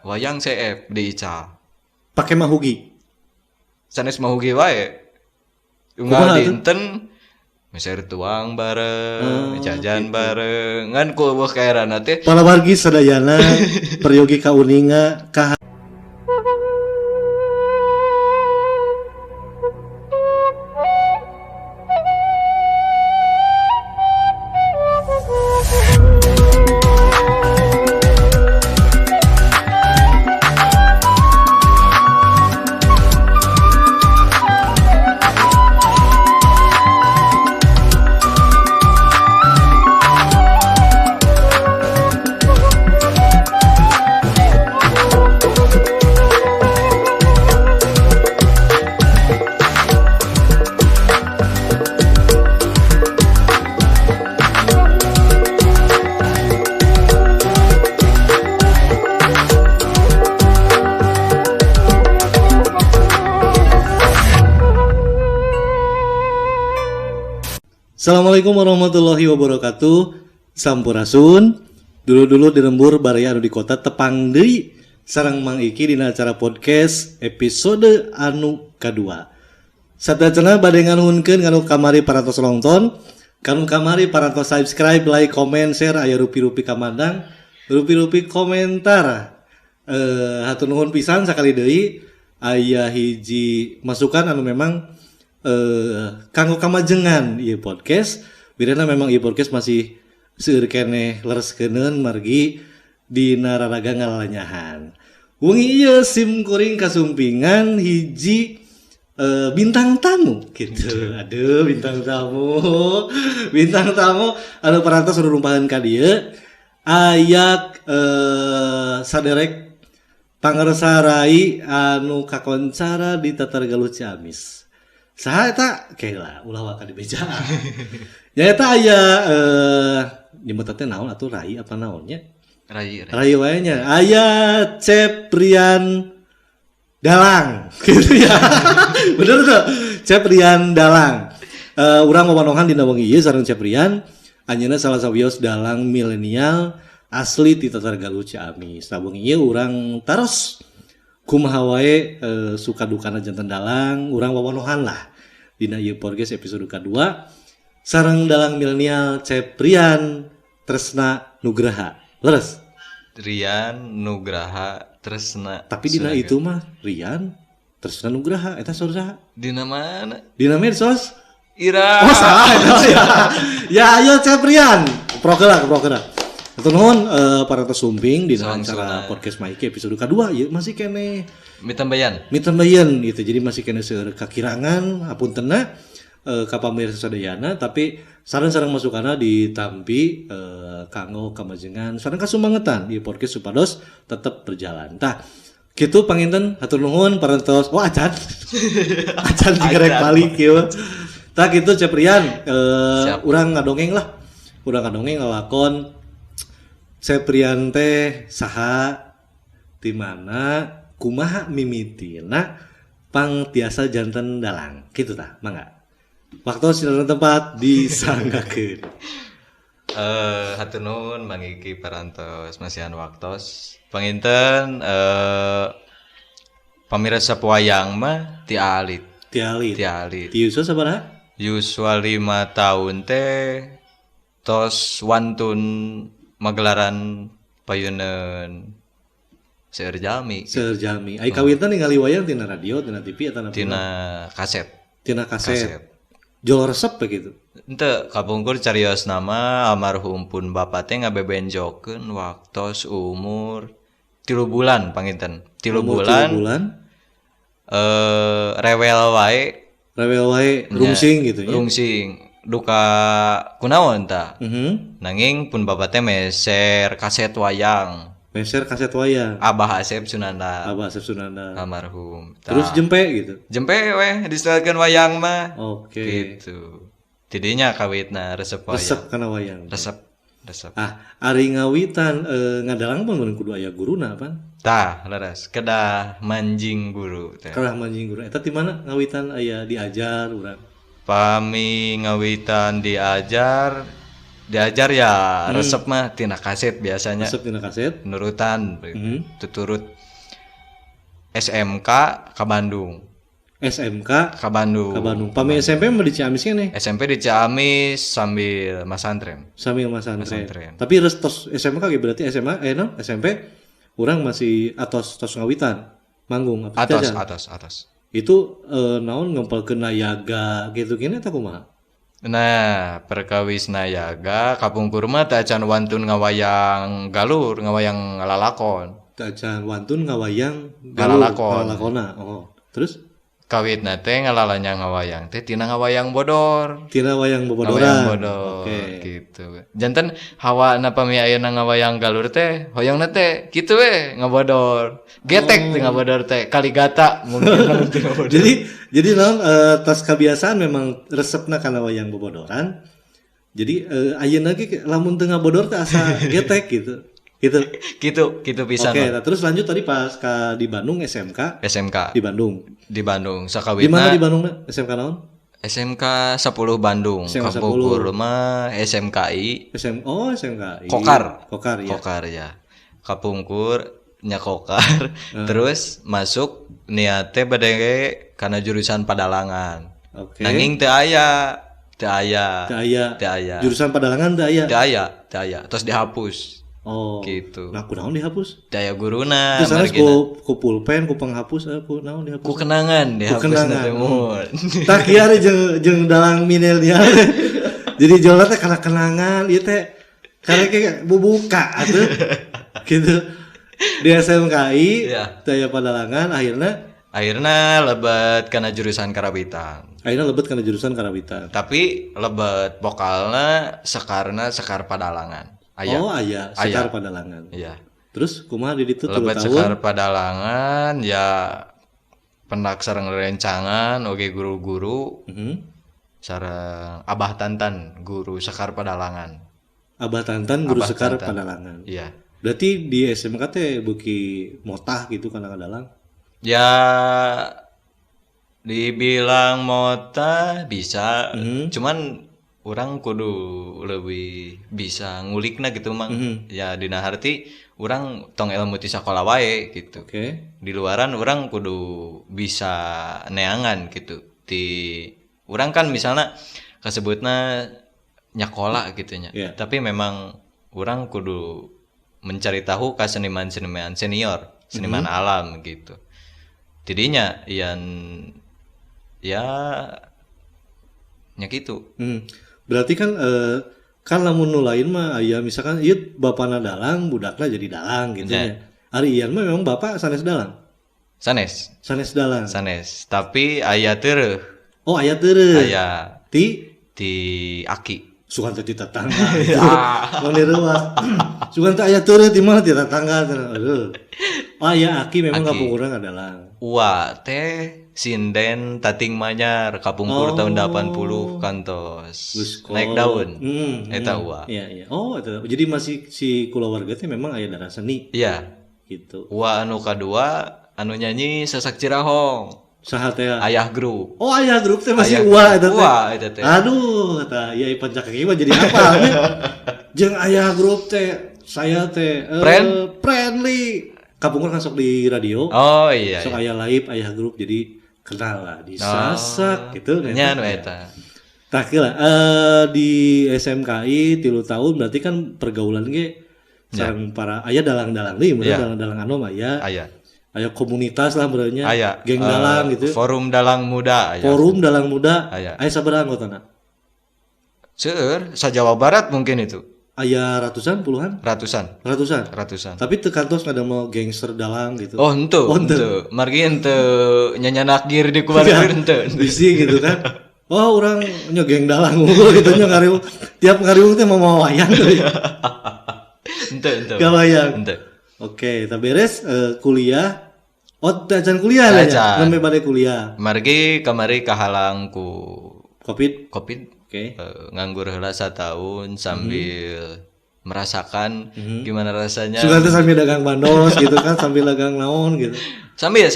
Wayang CF di Ica. Pake mahugi. Sanes mahugi wae. Unggal dinten meser tuang bareng, jajan gitu. Bareng, ngan ku eueuh kaerana teh. Para wargi sadayana peryogi kauninga ka Assalamualaikum warahmatullahi wabarakatuh. Sampurasun. Dulu-dulu di lembur baraya anu di kota tepang deui sareng Mang Iki dina acara podcast episode anu kadua. Sateuacanna bade nganuhunkeun kanu kamari parantos nonton, kanu kamari parantos subscribe, like, comment, share, aya rupi-rupi kamandang, rupi-rupi komentar. Hatur nuhun pisan sakali deui aya hiji masukan anu memang kanggo kamajengan ieu podcast. Wirana memang ieu podcast masih seueur keneh lereskeun margi dina raraga ngalalanyahan. Wengi ieu sim kuring kasumpingan hiji bintang tamu gitu. Aduh, bintang tamu. Bintang tamu anu parantos rurumpahan ka dieu aya saderek pangersa rai anu kakoncara di Tatar Galuh Ciamis. Saha eta kela ulah waka dibejaan. Ya eta aya nyebutan teh naon atuh rai apa naonnya? Rai. Rai wae nya. Aya Ceprian Dalang gitu ya. Bener tuh. Ceprian Dalang. Urang wawanohan dina wengi ieu sareng Ceprian anjeunna salah sawios dalang milenial asli ti Tatar Galuh Ciamis. Tah wengi ieu urang taros kumaha wae suka dukana janten dalang, urang wawanohan lah dina ieu podcast episode kadua sareng dalang milenial Ceprian Tresna Nugraha. Leres? Rian Nugraha Tresna. Tapi dina itu mah Rian Tresna Nugraha eta saha? Dina mana? Dina medsos? Ira. Oh salah eta ya. Ya ayo Ceprian. Prokeula prokeula. Hatur nuhun parantos sumping dina acara podcast Maiki episode kadua ieu masih keneh mitambayan gitu. Jadi masih keneh seueur kakirangan hapuntenna ka pamirsa sadayana, tapi sareng-sareng masukanna ditampi kanggo kamajengan sareng kasumangetan di podcast supados tetep berjalan. Tah kitu panginten hatur nuhun parantos. Oh acan. Acan digerek balik kieu. Tah kitu Ceprian urang ngadongeng lah. Urang ngadongeng ngalakon Ceprian teh saha di mana kumaha mimitina pang tiasa janten dalang kitu tah mangga waktu silakan tempat disanggakeun. Hatur nuhun Mang Iki parantos masihan waktos panginten pamirsa wayang mah ti alit ti alit ti yuswa sabaraha yuswa 5 tahun teh tos wantun magelaran payuneun seueur jalmi. Seueur jalmi. Ai kawitna ningali wayang tina radio, tina TV atawa tina kaset. Tina kaset. Jol resep begitu. Henteu kapungkur carios nama almarhum pun bapa teh ngabebenjokeun waktos umur 3 bulan panginten. 3 bulan. Rewel wae. Rewel wae rungsing gitu nya. Rungsing. Duka kunaon ta? Nanging pun bapak teh meser kaset wayang. Meser kaset wayang. Abah Asep Sunandar. Abah Asep Sunandar. Almarhum. Terus jempe gitu. Jempe weh disetelkeun wayang mah. Oke. Gitu. Tidinya kawitna resep wayang. Resep kana wayang. Resep. Resep. Ah, ari ngawitan ngadalang pan meureun kudu aya guruna pan? Tah, leres. Kedah manjing guru teh. Kedah manjing guru. Eta ti mana ngawitan aya diajar urang? Pami ngawitan diajar Diajar ya resep mah tina kaset biasanya. Resep tina kaset. Nurutan tuturut SMK ke Bandung. SMK Ke Bandung. Ke Bandung. Pami SMP mah di Ciamis keneh. SMP di Ciamis sambil masantren. Sambil masantren. Tapi tos SMK ge berarti SMA no, SMP urang masih atos tos ngawitan manggung apa Atos atos atos. Itu naon ngempelkeun nayaga gitu gini atau kumaha? Nah, perkawis nayaga kapungkur mah teh acan wantun ngawayang galur, ngawayang lalakon. Teh acan wantun ngawayang galur, Ngalalakon. Ngalalakona. Oh, terus kawitna teh ngalalanya ngawayang teh tina ngawayang bodor. Tina wayang bobodoran. Ngawayang bodor. Oke. Gitu. Janten hawa na pami ayeuna ngawayang galur teh hoyongna teh kitu we ngabodor. Getek teh ngabodor teh kaligata mungkin teh ngabodor. Jadi naon tas kebiasaan memang resepna kana wayang bobodoran. Jadi ayeuna ge lamun teu ngabodor teh asa getek gitu. Gitu. Gitu pisan. Oke, nah, terus lanjut tadi pas ka di Bandung SMK. SMK. Di Bandung. Di Bandung. Di mana Sakawitna di Bandung na? SMK naon? SMK 10 Bandung. SMK 10. Kapungkur mah SMKI. SMKI. Kokar. Kokar ya. Kokar ya. Kapungkur nya kokar. Terus masuk niate bade kana jurusan padalangan. Oke. Nanging teu aya. Teu aya. Teu aya. Teu aya. Jurusan padalangan teu aya. Teu aya, teu aya. Terus dihapus. Oh. Gitu. Nah, ku naon dihapus? Daya guruna Terus sanes margina. ku pulpen, ku penghapus, ku naon dihapus? Ku kenangan dihapus kenangan. teh mun. Tah kieu ari jeung dalang milenial. Jadi jolna teh kana kenangan ieu teh karek ge bubuka atuh. Gitu. Di SMKI Iya. daya padalangan akhirna lebet kana jurusan karawitan. Akhirna lebet kana jurusan karawitan. Tapi lebet vokalna sekarna sekar padalangan. Aya. Oh, aya sekar padalangan. Iya. Terus kumaha di ditu 3 Lebet tahun? sekar padalangan ya pendak sareng rerencangan oge guru-guru. Sareng Abah Tantan guru sekar padalangan. Abah Tantan guru Abah sekar Tantan. padalangan. Iya. Berarti di SMK teh beuki motah gitu kana kadalang? Ya dibilang motah bisa, cuman orang kudu lebih bisa ngulikna gitu mang. Ya dina harti orang tong ilmu ti sakola wae gitu. Oke. Di luaran orang kudu bisa neangan gitu. Di orang kan misalnya kasebutna nyakola gitu nya. Yeah. Tapi memang orang kudu mencari tahu ka seniman-seniman senior, seniman alam gitu. Jadinya yan ya nya gitu. Berarti kan kan lamun nu lain mah aya misalkan ieu bapana dalang, budakna jadi dalang gitu nya. Ari ieu mah memang bapak sanes dalang. Sanes. Sanes dalang. Sanes, tapi aya tereuh. Oh, aya tereuh. Aya ti ti aki. Sugan teh ti tetangga. Mun direuas. Sugan teh aya tereuh ti mana ti tetangga. Aduh. Oh, aya aki memang kapungkurna dalang. Ua teh sinden tating manyar kapungkur tahun 80 kantos. Naik daun. Eta ua. Iya, iya. Oh, eta. Jadi masih si kulawarga teh memang aya darah seni. Iya. Gitu. Ua anu kadua anu nyanyi Sasak Cirahong. Saha teh? Ayah grup. Oh, ayah grup teh masih Ayah ua eta teh. Ua eta teh. Aduh, eta ieu pancakaki mah jadi apa? Jeung ayah grup teh saya teh friendly. Kapungkur kan sok di radio. Oh iya. Sok aya live ayah grup jadi kenal lah di Sasak gitu nya nu eta. Tah lah di SMKI 3 tahun berarti kan pergaulan ge sareng para aya dalang-dalang deui, yeah. Dalang-dalang anu aya. Aya. Aya komunitas lah berarti. Aya. Geng dalang gitu. Forum Dalang Muda aya. Forum Dalang Muda. Aya. Aya sabaraha anggotana? Seueur, sa Jawa Barat mungkin itu. Aya ratusan, puluhan? Ratusan. Ratusan. Ratusan. Tapi teu kantos ngadamel gangster dalang gitu. Oh, henteu, Oh, henteu. henteu. Margi henteu nyanyanak gear di kubareur henteu. Bisi gitu kan. Oh, urang nya geng dalang gitu nya ngariung. Tiap ngariung teh mau wayang. Henteu, henteu. Gak wayang. Henteu. Oke, tak beres kuliah. Oh, teu acan kuliah lah ya. Acan. Nembe bade kuliah. Margi kamari kahalang ku Covid. Covid. Oke. Nganggur heula satahun sambil merasakan gimana rasanya. Sugan teh sambil dagang bandos gitu kan, sambil dagang naon gitu. Sambil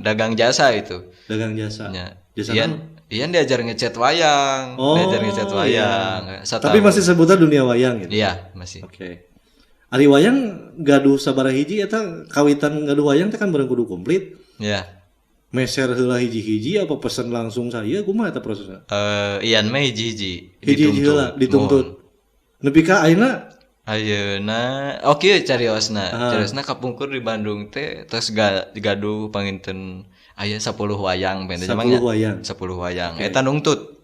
dagang jasa itu. Dagang jasa. Nya. Jasa Iya, naon? Ian diajar ngecat wayang, Oh, diajar ngecat wayang. Iya. Tapi masih sebutan dunia wayang gitu. Iya, masih. Oke. Ari wayang gaduh sabaraha hiji eta kawitan gaduh wayang teh kan bareng kudu komplit. Iya. Meser heula hiji-hiji apa pesen langsung saya kumaha eta prosesna? Ian mah hiji-hiji Hiji-hiji heula dituntut. Nepi ka ayeuna Ayeuna oke cariosna. Cariosna kapungkur di Bandung teh tos gaduh panginten aya 10 wayang benten 10 wayang. 10 wayang. Eta nungtut.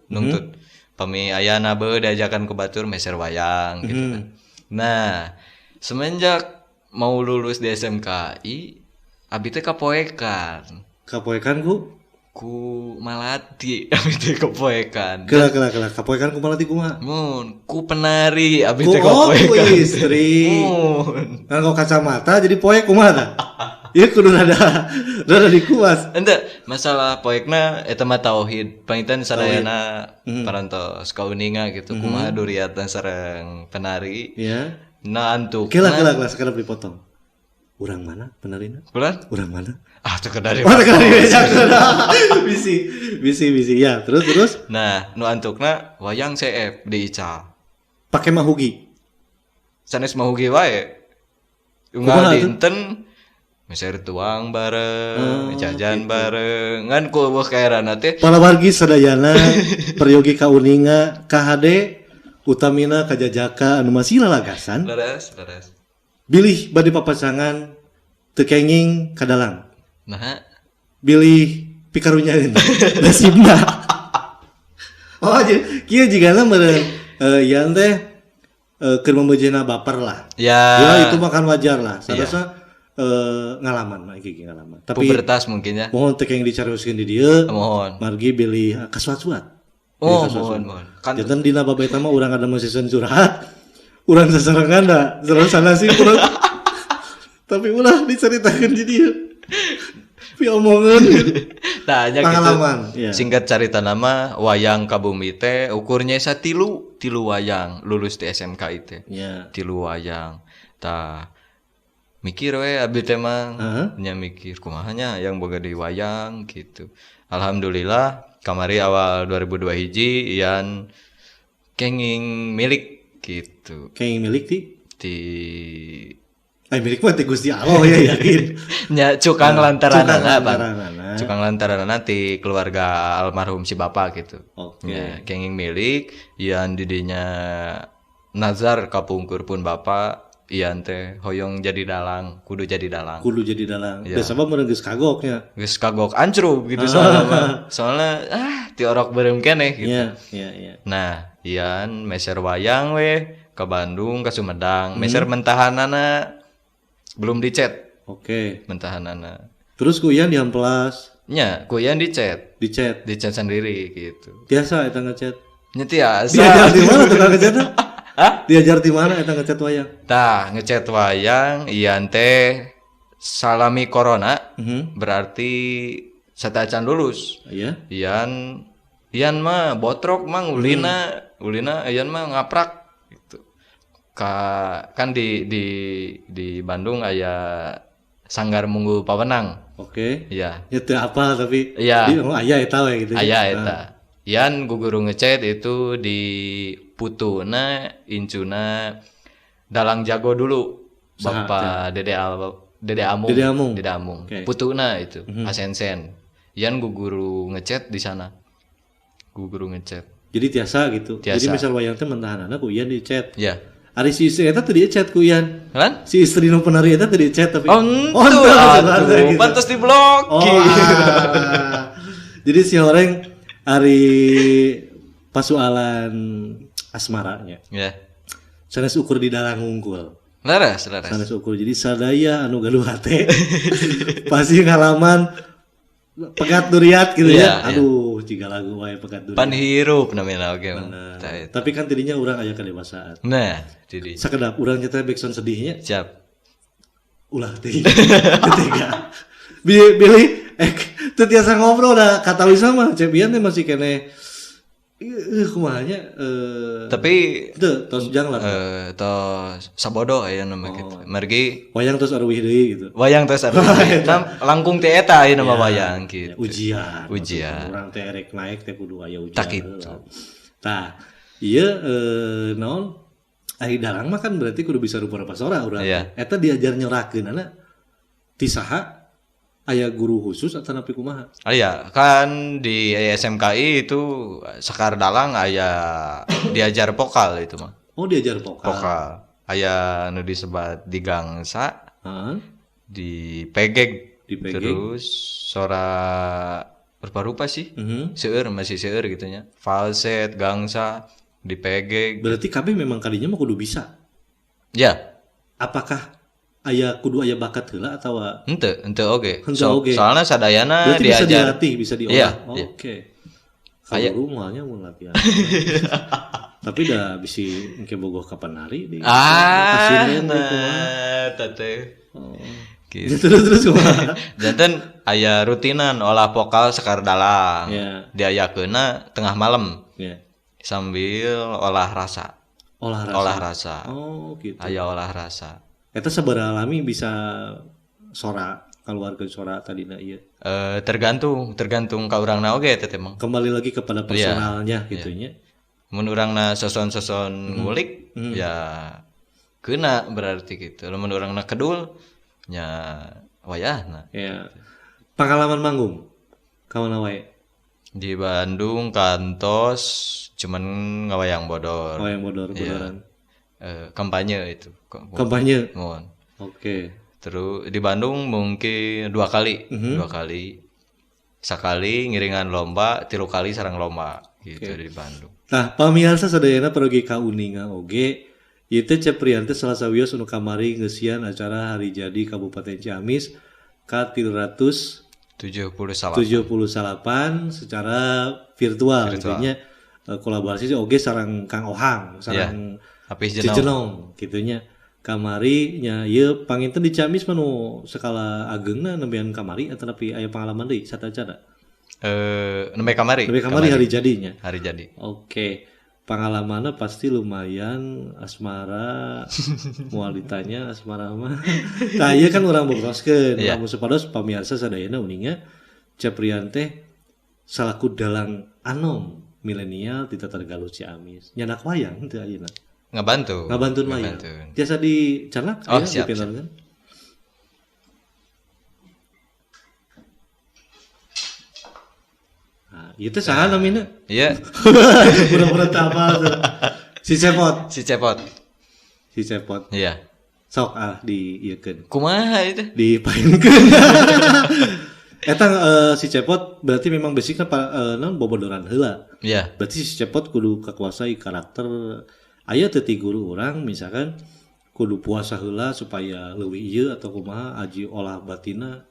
Pami aya nabe diajakan ke batur meser wayang gitu kan. Nah, semenjak mau lulus di SMKI abi teh kapoekan Kapoekan ku ku Malati abi teh kapoekan. kela kapoekan ku Malati kumaha? Mun ku penari abi Ku teh oh, ku kapoekan. istri. Mun. Nganggo kacamata jadi poek kumaha tah? Ieu kudu rada dikuas. Ente masalah poekna eta mah tauhid panginten sadayana parantos kauninga gitu kumaha duriatan sareng penari. Ya. Nah antuk. Kela sekarang dipotong. Urang mana penarina? Bulan? Urang mana? Ah, teu dari. Oh, dari bisi ya. Terus. Nah, nu antukna wayang CF di Ical. Pake mahugi. Sanes mahugi wae. Kumaha Unggal tuh? dinten meser tuang bareng, jajan bareng. Ngan ku eueuh kaerana teh Palawargi sadayana peryogi kauninga KHD utamina kajajaka anu masih lalagasan. leres. Bilih bade papasangan teu kenging kadalang. Nah, Bilih pikarunyaeun nasibna. Oh, jadi kieu jigana meureun ieu teh keur memejeuna baper lah. ya. Ya itu makan wajar lah. Sarasa ngalaman mah iki ngalaman. Tapi pubertas mungkin ya. mohon teu kenging dicarioskeun di dieu. Mohon. Margi bilih kasuat-suat. Oh, mohon. Kan Jantan dina bab eta mah urang ada season curhat. Urang sasarengan da, sareng sana sih urang. Tapi ulah diceritakeun di dieu. Pi omongan. Tah nya gitu. Pengalaman, iya. Singkat carita nama wayang kabumi teh ukurnya satilu, tilu wayang lulus di SMK teh. Ya. Tilu wayang. Tah mikir we abdi teh mah Heeh. nya mikir kumaha nya yang boga di wayang gitu. Alhamdulillah kamari awal 2002 hiji ian kenging milik gitu Kenging milik ti? di milik mah ti Gusti Allah ya yakin. nya cukang lantaranana Cukang Bang. lantaranana. Cukang lantaranana ti keluarga almarhum si bapak gitu. Oke. Ya, kenging milik ian didinya nazar kapungkur pun bapak ian teh hoyong jadi dalang, kudu jadi dalang. Kudu jadi dalang. Iya. Da sabab meureun geus kagok nya. Geus kagok ancrub gitu soalnya mah. Soalnya ti orok beureum keneh gitu. Iya, iya, iya. Nah, ian meser wayang we ke Bandung ke Sumedang, meser mentahanana belum dicet Oke. mentahanana. Terus ku ian diampelas, Nya, ku ian dicet, dicet. dicet sendiri gitu. Biasa eta ngecet. Nya tiasa. Diajar di mana tukang ngecet? Hah? Diajar di mana eta ngecet wayang? Tah, ngecet wayang ian teh salami corona berarti sateuacan lulus. Iya. Ian Ian mah botrok mang ulina, ulina Ian mah ngaprak gitu. Ka kan di Bandung aya Sanggar Munggu Pawenang. Oke. Iya. Ya teu apal tapi Iya. di oh, aya eta we gitu. Aya eta. Ian guguru ngecet itu di Putuna, Incuna, Dalang Jago dulu. Bapak Dede Amung. Dede Amung. Dede Amung. Oke. Putuna itu, Asensen. Ian guguru ngecet di sana. Guguru ngecet. Jadi tiasa gitu. Tiasa. Jadi misal wayang teh mentahanana ku ian dicet. Ya. Ari si istri eta teu dicet ku ian. Kan? Si istri nu penari eta teu dicet tapi Oh, entu, atuh, atuh, gitu. pantes diblokir. Oh, ah. Jadi si horeng ari pasualan asmaranya. Ya. Sanes ukur di dalang hungkul. Leres, leres. Sanes ukur. Jadi sadaya anu gaduh hate pasti ngalaman pegat duriat gitu Iya, ya. iya. Aduh, jika lagu wae pegat duriat. Pan hirup namanya oke. Nah, Tah, eta. tapi kan tidinya urang aya kedewasaan. Nah, jadi Sakedap urang nyata backsound sedihnya siap. ulah teh. Ketiga. Billy teu tiasa ngobrol da katawi sama Cep Ian teh masih kene Kumaha nya Tapi teu tos jang lah. Tos sabodo aya nama gitu. Margi wayang tos arwih deui gitu. Wayang tos arwih. Nah, langkung teh eta ayeuna mah wayang gitu. Ya, ujian. Ujian. Urang teh erek naik teh kudu aya ujian. Tak gitu. Tah, ieu naon ari dalang mah kan berarti kudu bisa rupa-rupa sora urang. Iya. Eta diajar nyorakeun ti saha? Aya guru khusus atau napi kumaha? Aya, kan di SMKI itu Sekar Dalang aya diajar vokal itu mah. Oh, diajar vokal. Vokal. Aya nu disebat di gangsa, di pegeg, Di pegeg. Terus sora rupa-rupa sih. Seueur, masih seueur gitu nya. Falset, gangsa, di pegeg. Berarti kabeh memang kadinya mah kudu bisa. Ya. Apakah aya kudu aya bakat heula atawa henteu oge. Henteu oge. Soalna sadayana berarti bisa diajar. dilatih, bisa diolah. Iya, iya. Oke. Kalau moalnya mun latihan. Tapi dah bisi engke bogoh ka penari di. Ah, nah, teh. Oh. Gitu. Terus kumaha? Janten aya rutinan olah vokal Sekar Dalang. Yeah. Diayakeunna tengah malam. Yeah. Sambil olah rasa. Olah rasa. Olah rasa. Oh, gitu. Aya olah rasa. Eta sabaraha lami bisa sora keluarga sora tadina ieu? Tergantung ka urangna oge eta teh mah. Kembali lagi kepada personalnya gitu nya. Mun urangna soson-soson ngulik ya kena berarti gitu. Lamun urangna kedul nya wayahna. Ya. Pengalaman manggung ka mana wae? Di Bandung kantos cuman ngawayang bodor. Ngawayang bodor, bodoran. Kampanye itu. Kampanye. Mohon. Oke. Terus di Bandung mungkin 2 kali, 2 kali. Sekali ngiringan lomba, 3 kali sarang lomba gitu di Bandung. Nah, pamirsa sadayana pergi ka Uninga oge, ieu teh Ceprian teh salah sawios anu kamari ngeusian acara hari jadi Kabupaten Ciamis ka 378 secara virtual, gitunya. Kolaborasi oge sarang Kang Ohang, sarang Cijenong gitunya. Kamari nya ieu panginten di Ciamis mah nu skala ageungna nembean kamari atanapi aya pengalaman deui satacara? Nembe kamari. Nembe kamari hari jadinya. Hari jadi. Oke. Pengalamannya pasti lumayan asmara moal ditanya asmara mah. Tah ieu kan urang bobroskeun, lamun supados pamirsa sadayana uninga Ceprian teh salaku dalang anom milenial di Tatar Galuh Ciamis. Nyanak wayang teu ayeuna. Ngabantu. Ngabantuan wayang. Tiasa dicanak oh, ya, siap, siap. Nah, ieu teh saha namina? Iya. Pura-pura teu apal. Si Cepot. Si Cepot. Si Cepot. Iya. Sok ah diieukeun. Kumaha itu? Dipainkeun. Eta si Cepot berarti memang basicnya naon bobodoran heula. Iya. Berarti si Cepot kudu kakuasai karakter. Aya teu ti guru urang misalkan kudu puasa heula supaya leuwih ieu atau kumaha aji olah batina.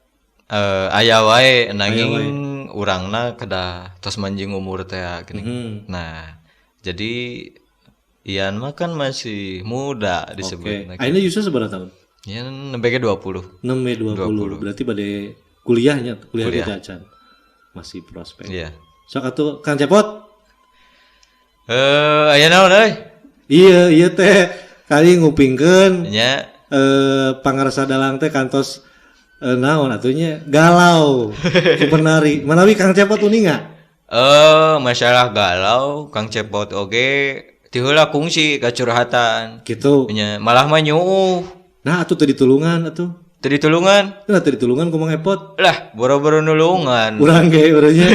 Aya wae nanging urangna kedah tos manjing umur teh gini. Nah, jadi Ian mah kan masih muda disebut. Oke. Ayeuna Yusuf sabaraha tahun? Ian nembe ge 20. Nembe 20. Berarti bade kuliahnya, kuliah kita acan. Masih prospek. Iya. Sok atuh Kang Cepot. Aya naon euy? Iya, iya teh kali ngupingkeun. Nya. Pangarsa dalang teh kantos naon atunya galau ku penari. Manawi Kang Cepot uninga? Masalah galau Kang Cepot oge ti heula kungsi kacurhatan. Gitu. Nya, malah mah nyuuh. Nah, atuh teu ditulungan atuh. Teu ditulungan? Nah, teu ditulungan kumaha epot? Lah, boro-boro nulungan. Urang ge urangnya.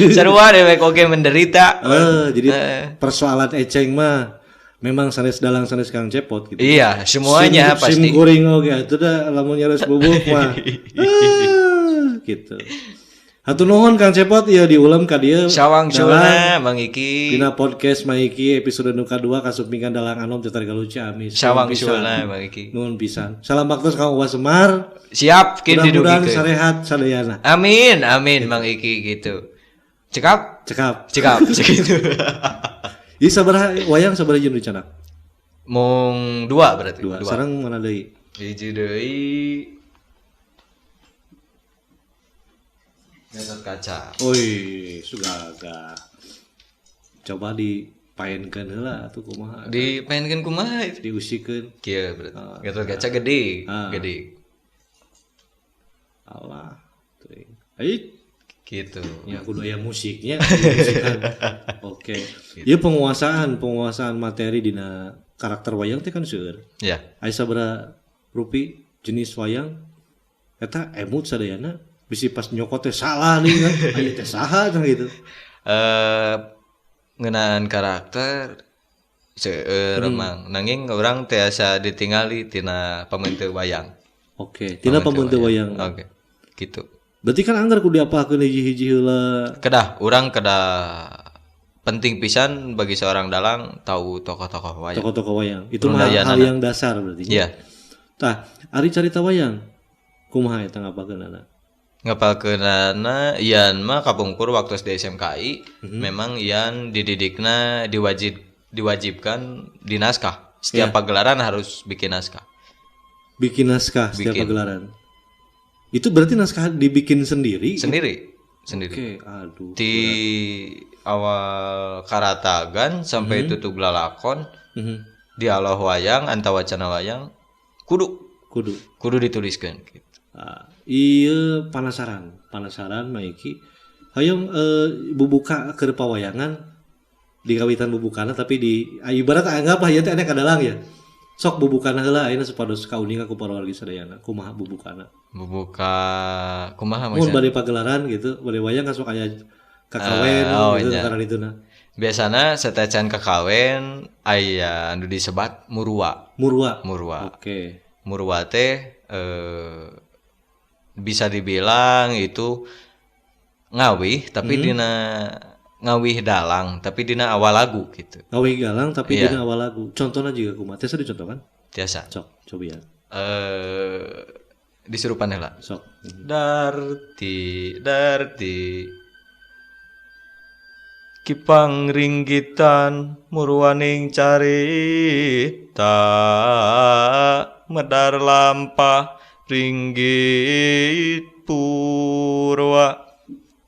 Sarua dewek oge menderita. Jadi persoalan eceng mah memang sanes dalang sanes Kang Cepot gitu. Iya, semuanya pasti. Sim kuring oge atuh da lamun nyares bubuk mah. Gitu. Hatur nuhun Kang Cepot ieu diulem ka dieu. Sawangsulna Mang Iki. Dina podcast Mang Iki episode nu kadua kasupingkan dalang anom Tatar Galuh Ciamis. Sawangsulna Mang Iki. Nuhun pisan. Salam baktos Kang Uwa Semar. Siap kin didugikeun. Mudah-mudahan sarehat sadayana. Amin, amin Mang Iki gitu. Cekap? Cekap. Cekap segitu. Ieu sabaraha wayang sabaraha jam dicanak? Mung 2 berarti. 2. Sareng mana deui? Hiji deui Gatot Kaca. Oi, sugaga. Coba dipaenkeun heula atuh kumaha. Dipaenkeun kumaha itu? Diusikeun. Kieu berarti. Gatot Kaca gede, gede. Allah. Teuing. Ai gitu. Ya kudu aya musiknya, musikan. Oke. Ieu penguasaan materi dina karakter wayang teh kan seueur. Ya. Aya sabaraha rupi jenis wayang eta emut sadayana bisi pas nyokot teh salah nih kan. Aya teh saha cenah gitu. Ngeunaan karakter seueur emang nanging urang tiasa ditingali tina pameunteu wayang. Oke, tina pameunteu wayang. Oke. Gitu. Berarti kan anggar kudu diapalkeun hiji-hiji heula. Kedah, urang kedah penting pisan bagi seorang dalang tahu tokoh-tokoh wayang. Tokoh-tokoh wayang. Itu mah hal yang dasar berarti. Iya. Tah, ari carita wayang kumaha eta ngapalkeunana? Ngapalkeunana ian mah kapungkur waktu di SMKI, memang ian dididikna diwajibkan di naskah. Setiap pagelaran harus bikin naskah. Bikin naskah setiap pagelaran. Itu berarti naskah dibikin sendiri? Sendiri. Oke, aduh. Di awal karatagan sampai tutug lalakon, dialog wayang, antawacana wayang, kudu dituliskan. Gitu. Iya, penasaran Maiki. Hayang bubuka keur pawayangan di kawitan bubukana tapi di ibarat anggap lah ieu teh ane kadalang ya. Sok bubukana heula ayeuna supados kauninga ku para wargi sadayana kumaha bubukana. Bubuka kumaha maksudna? Mun bade pagelaran gitu, bade wayang kan sok aya kakawen gitu karena dituna. Biasana satacan kakawen aya anu disebat murwa. Murwa. Oke. Murwa teh bisa dibilang itu ngawih tapi dina ngawih dalang tapi dina awal lagu gitu. Ngawih dalang tapi dina awal lagu. Contohnya juga kumaha? Tiasa dicontohkan? Tiasa. Sok, coba ya. Disurupan heula. Sok. Darti darti kipang ringgitan murwaning carita medar lampah ringgit purwa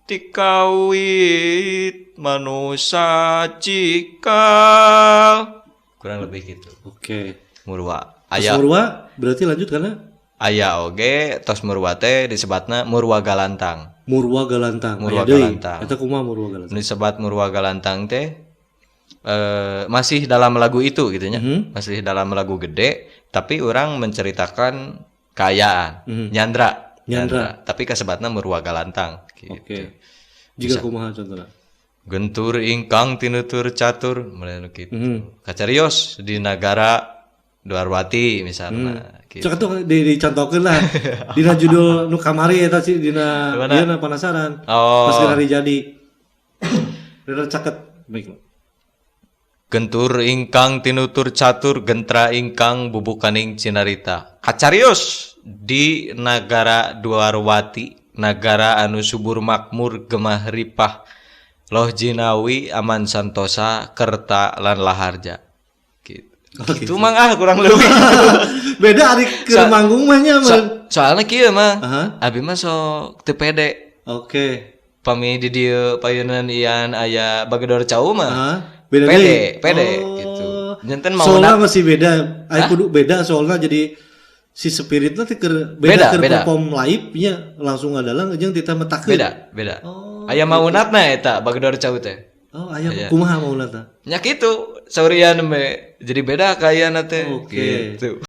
tikawit manusa cikal, kurang lebih gitu. Oke. Murwa. Aya murwa berarti lanjut karena aya oge tos murwa teh disebatna murwa galantang. Murwa galantang. Murwa galantang. Eta kumaha murwa galantang? Disebat murwa galantang teh masih dalam lagu itu gitu nya. Masih dalam lagu gede tapi orang menceritakan kaayaan, nyandra. Tapi kasebatna murwa galantang gitu. Oke. Jika kumaha contohna? Gentur ingkang tinutur catur mulai gitu. Kacarios di nagara Dwarwati misalnya. Gitu. Cek tuh dicontohkeun lah. Dina judul nu kamari eta sih dina ieu na penasaran. Oh. Pas hari jadi. Rada caket. Baik. Gentur ingkang tinutur catur gentra ingkang bubukaning cinarita. Kacarios di nagara Dwarwati, nagara anu subur makmur gemah ripah loh jinawi aman santosa kerta lan laharja. Gitu. Oh, gitu mang kurang lebih. Beda ari keur manggung mah nya. Soalna kieu mah. Abi mah sok teu pede. Oke. Pami di dieu payunan ian aya bagedor cau mah. Beda pede gitu. Nyenten mau soalnya masih beda. Aya kudu beda soalnya jadi si spiritna teh keur beda keur perform live nya langsung ngadalang jeung tita metakeun. Beda. Oh, aya maunatna eta bagedor cau teh. Oh, aya kumaha maunatna? Nya kitu saurian we. Jadi beda kayana teh. Oke. Gitu.